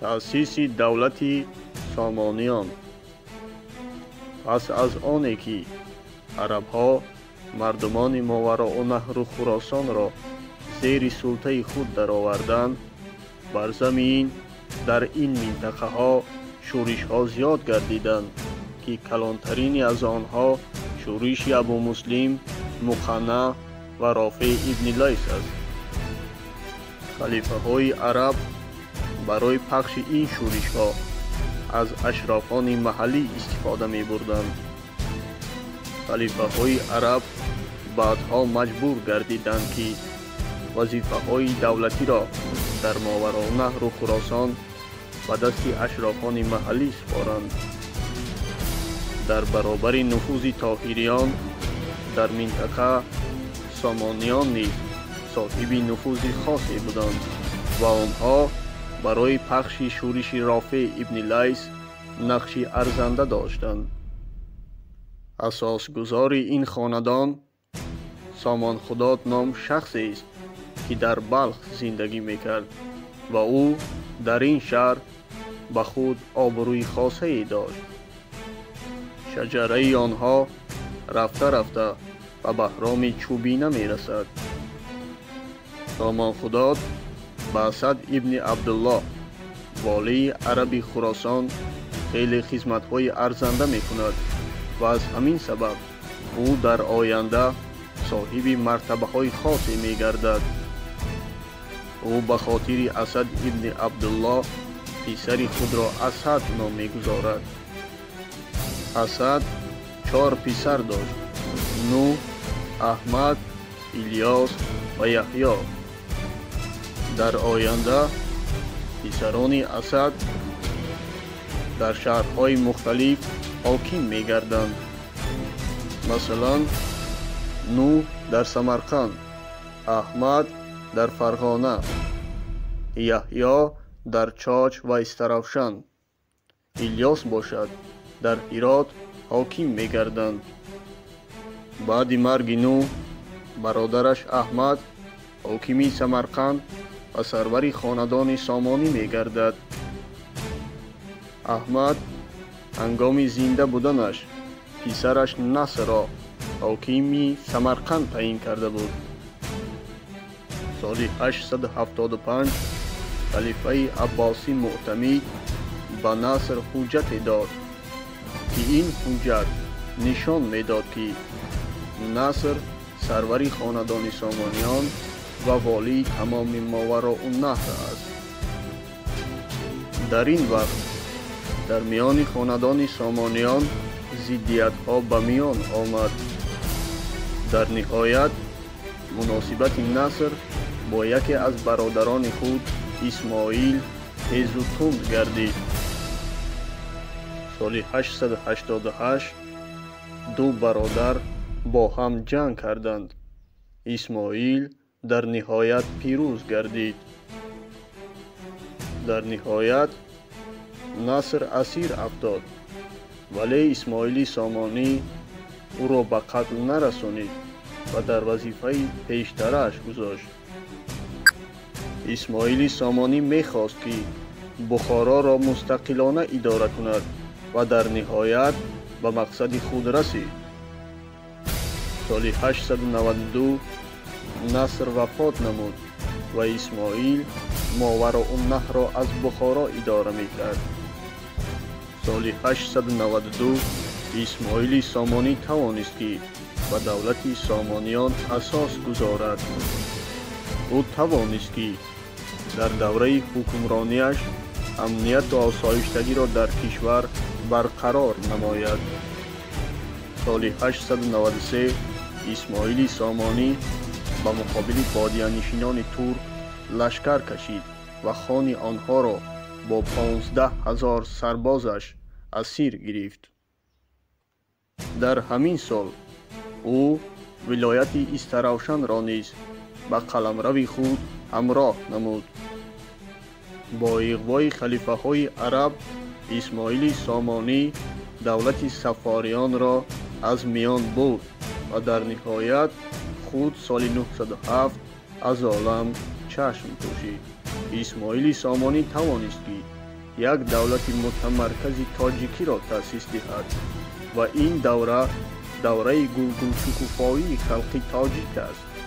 Таъсиси давлати Сомониён. Пас аз оне ки арабҳо мардумони Мовароуннаҳру Хуросонро зери султаи худ дароварданд, бар замин дар ин минтақаҳо шӯришҳо зиёд гардиданд, ки калонтарини аз онҳо шӯриши Абумуслим, Муқанна ва Рофеъ ибни Лайс аст. Халифаҳои араб барои пахши ин шӯришҳо аз ашрофони маҳаллӣ истифода мебурданд. Халифаҳои араб баъдҳо маҷбур гардиданд, ки вазифаҳои давлатиро дар Мовароуннаҳру Хуросон ба дасти ашрофони маҳаллӣ супоранд. Дар баробари нуфузи тоҳириён дар минтақа Сомониён низ соҳиби нуфузи хосе буданд ва онҳо барои пахши шӯриши Рофеъ ибни Лайс нақши арзанда доштанд. Асосгузори ин хонадон Сомонхудод ном шахсест, ки дар Балх зиндагӣ мекард ва ӯ дар ин шаҳр ба худ обрӯи хосае дошт. Шаҷараи онҳо рафта-рафта ба Баҳроми Чӯбина мерасад. Сомонхудод ба Асад ибни Абдуллоҳ, волии араби Хуросон, хеле хизматҳои арзанда мекунад ва аз ҳамин сабаб ӯ дар оянда соҳиби мартабаҳои хосе мегардад. Ӯ ба хотири Асад ибни Абдуллоҳ писари худро Асад ном мегузорад. Асад 4 писар дошт: Нӯҳ, Аҳмад, Илёс ва Яҳё. Дар оянда писарони Асад дар шаҳрҳои мухталиф ҳоким мегарданд. Масалан, Нӯҳ дар Самарқанд, Аҳмад дар Фарғона, Яҳё дар Чоч ва Истаравшан, Илёс бошад дар Ҳирот ҳоким мегарданд. Баъди марги Нӯҳ бародараш Аҳмад ҳокими Самарқанд ва сарвари хонадони Сомонӣ мегардад. Аҳмад ҳангоми зинда буданаш писараш Насрро ҳокими Самарқанд таъин карда буд. Соли 875 халифаи Аббосӣ Муътамид ба Наср ҳуҷҷате дод, ки ин ҳуҷҷат нишон медод, ки Наср сарвари хонадони Сомониён ва волии тамоми Мовароуннаҳр аст. Дар ин вақт дар миёни хонадони Сомониён зиддиятҳо ба миён омад. Дар ниҳоят муносибати Наср бо яке аз бародарони худ Исмоил тезу тунд гардид. Соли 888 ду бародар бо ҳам ҷанг карданд. Исмоил дар ниҳоят пирӯз гардид. Дар ниҳоят Наср асир афтод, вале Исмоили Сомонӣ ӯро ба қатл нарасонид ва дар вазифаи пештарааш гузошт. Исмоили Сомонӣ мехост, ки Бухороро мустақилона идора кунад ва дар ниҳоят ба мақсади худ расид. Соли 892 Наср вафот намуд ва Исмоил Мовароуннаҳрро аз Бухоро идора мекард. Соли 892 Исмоили Сомонӣ тавонист, ки ба давлати Сомониён асос гузорад. Ӯ тавонист, ки дар давраи ҳукмронияш амнияту осоиштагиро дар кишвар барқарор намояд. Соли 893 Исмоили Сомонӣ ба муқобили бодиянишинони турк лашкар кашид ва хони онҳоро бо 15 000 сарбозаш асир гирифт. Дар ҳамин сол ӯ вилояти Истаравшанро низ ба қаламрави худ ҳамроҳ намуд. Бо иғвои халифаҳои араб Исмоили Сомонӣ давлати Саффориёнро аз миён бурд ва дар ниҳоят худ соли 907 аз олам чашм пӯшид. Исмоили Сомонӣ тавонист, ки як давлати мутамаркази тоҷикиро таъсис диҳад ва ин давра давраи гулгулшукуфоии халқи тоҷик аст.